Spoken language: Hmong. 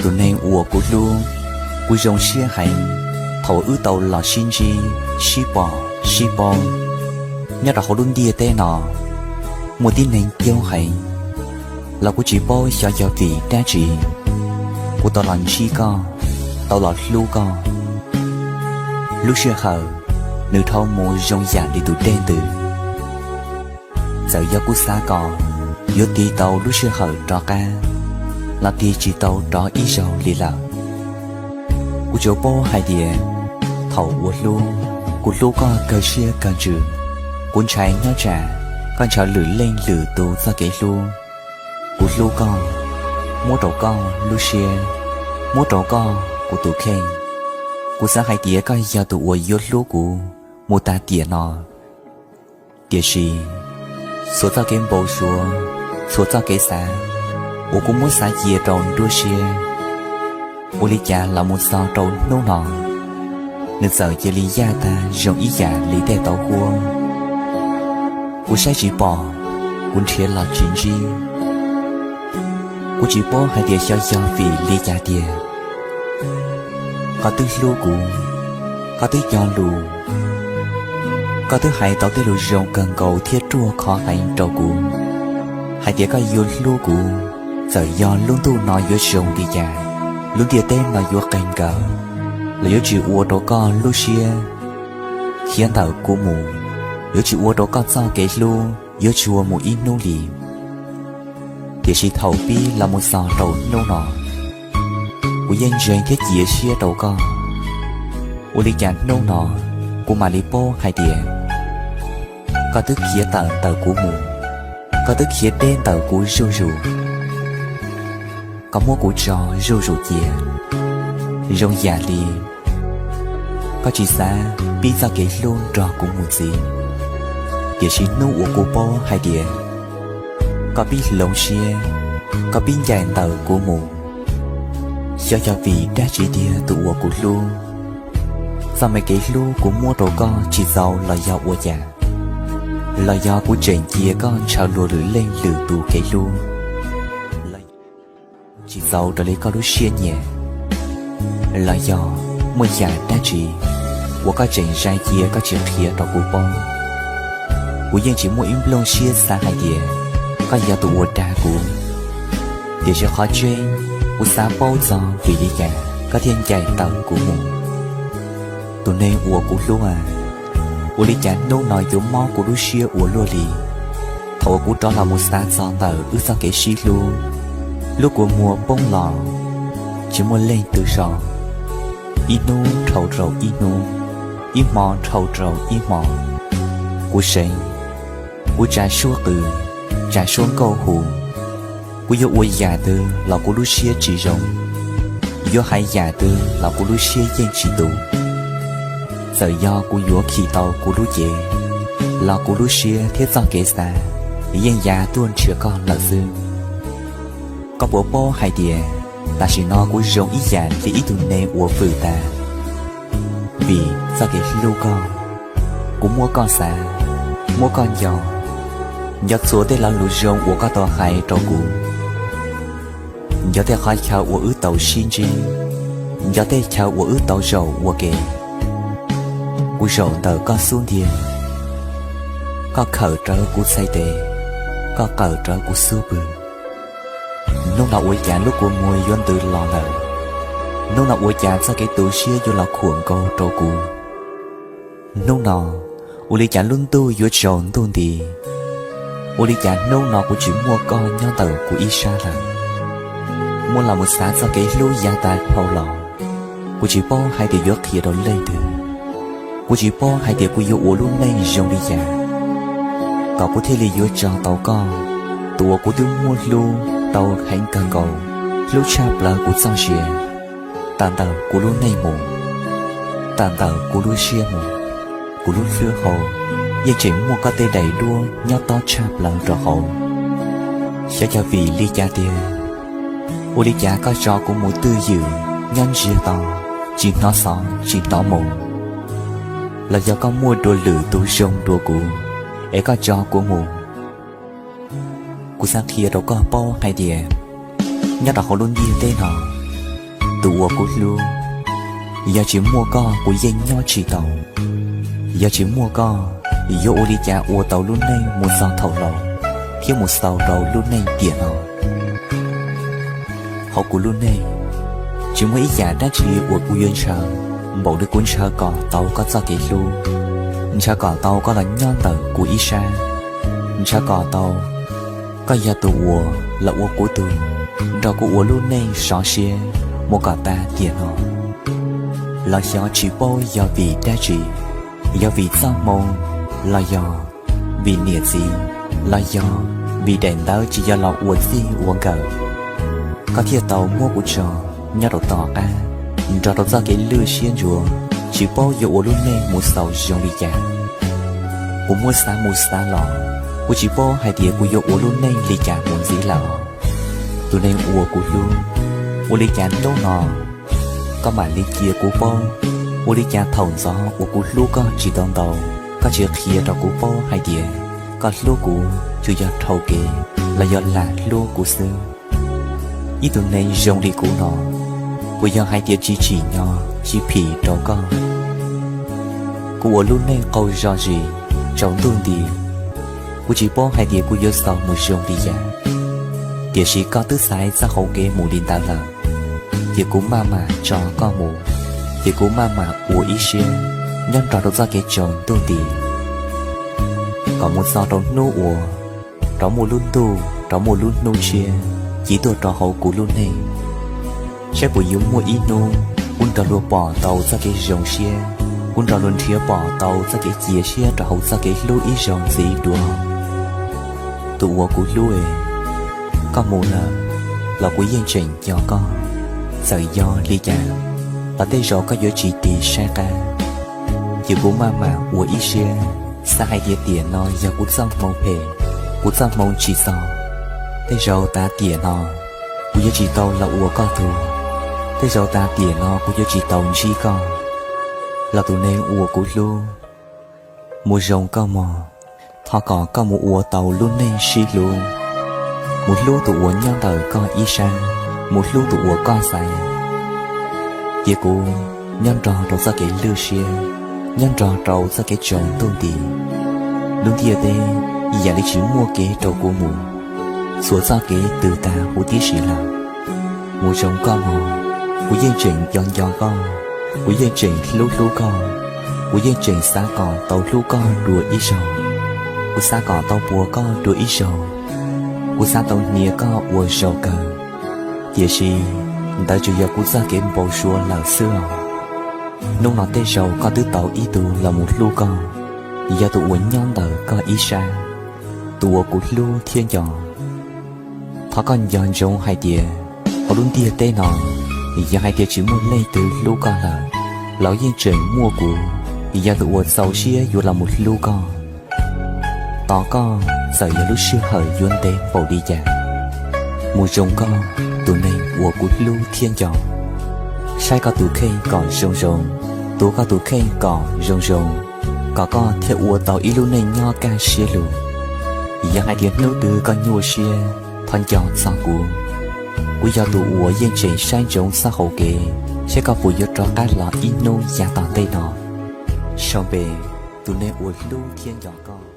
Tus neeg uas kuv hlub, kuv zoo siab heev thaum wb tau los sib ntsib, sib pom, sib paub. Nyob rau hauv lub ntiaj teb no, muaj tib neeg coob heev, los kuv tsis paub xyov yog vim dab tsi, kuv tau los ntsib koj, tau los hlub koj. Lub sij hawm, nws dhau mus zoo yam li tus dej ntws. Txawm yog kuv xav kom yuav tig tau lub sij hawm rov qab, los tig tsis tau rov ib zaug li lawm. Kuv tsuas paub hais tias, thaum uas hlub, kuv hlub koj kawg siab kawg ntsws. Kuv ntshai nyob tsam koj ntshaw lwm leej lwm tus txoj kev hlub. Kuv hlub koj, muab rau koj lub siab, muab rau koj kuv tus kheej. Kuv xav hais tias koj yog tus uas yuav hlub kuv mus tas tiam no. Tiam sis, txhua txoj kev npau suav, txhua txoj kev xav uas kuv muab xav cia rau nruab siab, ua li cas los mus txog rau hnub no, nws txawm cia li yaj tag zoo ib yam li tej tauv huab. Kuv saib tsis pom, kuv nrhiav los tsis ntsib. Kuv tsis paub hais tias xyov yog vim li cas tiag. Koj twb hlub kuv, koj twb cog lus, koj twb hais tau tej lus zoo kawg nkaus thiab ruaj khov heev rau kuv, hais tias koj yuav hlub kuv, txawm yog lub ntuj no yuav zoo li cas, lub ntiaj teb no yuav qeeg nkaus, los yuav tsis ua rau koj lub siab khiav ntawm kuv mus, yuav tsis ua rau koj txoj kev hlub yuav tsuag mus ib hnub li. Tiam sis thaum pib los mus txog rau hnub no, kuv yeej ntseeg thiab cia siab rau koj. Ua li cas hnub no kuv mam li paub hais tias koj twb khiav tawm ntawm kuv mus, koj twb khiav deb ntawm kuv zuj zus. Koj muab kuv tso zuj zus cia, zoo yam li koj tsis xav pib txoj kev hlub nrog kuv mus ntxiv. Tiam sis hnub uas kuv paub hais tias koj pib hloov siab, koj pib ncaim ntawm kuv mus, xyov yog vim dab tsi tiag tus uas kuv hlub. Txoj me kev hlub kuv muab rau koj tsis txaus los yog ua cas? Los yog kuv tseem cia koj ntshaw luag lwm leej lwm tus kev hlub? Tsis txaus raws li koj lub siab nyiam? Los yog muaj yam dab tsi uas koj tseem zais cia koj tsis qhia rau kuv paub? Kuv yeej tsis muaj ib nplooj siab xav hais tias koj yog tus uas dag kuv. Tiam sis qhov tseeb, kuv xav paub txog vim li cas koj thiaj ncaim ntawm kuv mus. Tus neeg uas kuv hlub a, ua li cas hnub no yuav mob kuv lub siab ua luaj li? Thaum uas kuv rov los mus xav txog ntawm wb txoj kev sib hlub, lub kua muag poob los tsis muaj leej twg so. Ib hnub dhau rau ib hnub, ib hmo dhau rau ib hmo, kuv seev, kuv tsa suab qws, tsa suab nkauj hu. Kuv yuav ua yam twg los kuv lub siab tsis zoo, yuav hais yam twg los kuv lub siab yeej tsis tus. Txawm yog kuv yuav khi tau kuv lub cev, los kuv lub siab thiab txoj kev xav yeej ya tuaj nrhiav koj lawm xwb. Koj puas paub hais tias tam sim no kuv zoo ib yam li ib tug neeg uas vwm tas? Vim txoj kev hlub koj, kuv muab koj xav, muab koj nco, nco txhua tej lo lus zoo uas koj tau hais rau kuv, nco tej qhov chaw uas wb tau sib ntsib, nco tej chaw uas wb tau zaum ua ke. Kuv zaum ntawm koj xub ntiag, koj khawm rawv kuv txhais tes, koj qawm rawv kuv xub pwg. Hnub no ua cas lub kua muag yuav ntws los lawm? Hnub no ua cas txoj kev tu siab yuav los khuam nkaus rau kuv? Hnub no, ua li cas lub ntuj yuav tsaus ntuj nti? Ua li cas hnub no kuv tsis muaj koj nyob ntawm kuv ib sab lawm? Muab los mus xav txoj kev hlub yav tas dhau los, kuv tsis paub hais tias yuav qhia rau leej twg. Kuv tsis paub hais tias kuv yuav ua lub neej zoo li cas, kom kuv thiaj li yuav tso tau koj, tus uas kuv twb muab hlub tau heev kawg nkaus, hlub tshaj plaws kuv txoj sia. Tawm ntawm kuv lub neej mus, tawm ntawm kuv lub siab mus, kuv lub hlwb hau yeej tseem muaj koj tej daim duab nyob tob tshaj plaws rau hauv. Xyov yog vim li cas tiag, ua li cas koj tso kuv mus twj ywm nyob ntsiag to, tsis hnov xov tsis hnov moo? Los yog koj muaj dua lwm tus zoo dua kuv, es koj tso kuv mus? Kuv xav qhia rau koj paub hais tias, nyob rau hauv lub ntiaj teb no, Tus uas kuv hlub, yog tsis muaj koj kuv yeej nyob tsis tau. Yog tsis muaj koj, yuav ua li cas ua tau lub neej mus txog thaum laus, thiab mus xaus rau lub neej tiam no? Hauv kuv lub neej, tsis muaj ib yam dab tsi uas kuv yuav ntshaw npaum li kuv ntshaw kom tau koj txoj kev hlub, ntshaw kom tau koj los nyob ntawm kuv ib sab, ntshaw kom tau koj yog tus uas los ua kuv tug, nrog kuv ua lub neej sov siab mus kom tas tiam no. Los xyov tsis paub yog vim dab tsi, yog vim txoj hmoo, los yog vim niam txiv, los yog vim daim ntawv tsis yog los ua txij ua nkawm, koj thiaj tau muab kuv tso nyob rau tom qab, nrog rau txoj kev lwj siab ntsuav, tsis paub yuav ua lub neej mus xaus zoo li cas. Kuv muab xav mus xav los, kuv tsis paub hais tias kuv yuav ua lub neej li cas mus ntxiv lawm. Tus neeg uas kuv hlub, ua li cas hnub no koj mam li cia kuv paub? Ua li cas thaum ntxov uas kuv hlub koj tsis tau ntau, koj tsis qhia rau kuv paub hais tias koj hlub kuv tsuas yog dhau kev los yog lam hlub kuv xwb? Ib tug neeg zoo li kuv no, puas yog hais tias tsis tsim nyog tsis phim rau koj? Kuv ua lub neej qaug zog zis, tsaus ntuj nti, kuv tsis paub hais tias kuv yuav xaus mus zoo li cas. Tiam sis koj twb xaiv txoj hau kev mus li ntawd lawm, ces kuv maj mam tso koj mus, ces kuv maj mam ua ib siab nyob nrog rau txoj kev tsaus ntuj nti, kom mus txog rau hnub uas rov muaj lub ntuj, rov muaj lub hnub tshiab ci tuaj rau hauv kuv lub neej. Saib puas yuav muaj ib hnub kuv nrog luag pom tau txoj kev zoo siab, kuv nrog luag nrhiav pom tau txoj kev cia siab rau hauv txoj kev hlub ib zaug ntxiv dua. Tus uas kuv hlub, koj mus lawm los kuv yeej tseem nco koj. Txawm yog li cas los tej zaum koj yuav tsis tig saib qab, ces kuv maj mam ua ib siab, xav hais tias tiam no yog kuv txoj hmoo phem, kuv txoj hmoo tsis txaus. Tej zaum tas tiam no kuv yuav tsis tau los ua koj tug, tej zaum tas tiam no kuv yuav tsis tau ntsib koj. Los tus neeg uas kuv hlub, mus zoo koj mog. Thov kom koj mus ua tau lub neej sib hlub, mus hlub tus uas nyob ntawm koj ib sab, mus hlub tus uas koj xaiv. Cia kuv nyob nrog rau txoj kev lwj siab, nyob nrog rau txoj kev tsaus ntuj nti. Lub ntiaj teb yam li tsis muaj kev rau kuv mus, txhua txoj kev twb tag huv tib si lawm. Mus zoo koj mog, kuv yeej tseem nco nco koj, kuv yeej tseem hlub hlub koj, kuv yeej tseem xav kom tau hlub koj dua ib zaug, kuv xav kom tau puas koj dua ib zaug, kuv xav tau hnia koj ua zaus kawg. Tiam sis ntawd tsuas yog kuv txoj kev npau suav lawm xwb os. Hnub no tej zaum koj twb tau ib tug los mus hlub koj, yog tus uas nyob ntawm koj ib sab, tus uas kuv hlub thiab nco. Thov koj nco ntsoov hais tias hauv lub ntiaj teb no, yog hais tias tsis muaj leej twg hlub koj lawm, los yeej tseem muaj kuv, yog tus uas txaus siab yuav los mus hlub koj. Tos koj txawm yog lub sij hawm yuav ntev npaum li cas. Mus zoo koj, tus neeg uas kuv hlub thiab nco. Saib koj tus kheej kom zoo zoo, tuav koj tus kheej kom zoo zoo, kom koj thiaj ua tau ib lub neej nyob kaj siab lug. Yog hais tias hnub twg koj nyuaj siab, thov nco txog kuv. Kuv yog tus uas yeej tseem saib ntsoov txoj hau kev, saib koj puas yuav rov qab los ib hnub yav tom ntej no. Sau npe, tus neeg uas hlub thiab nco koj.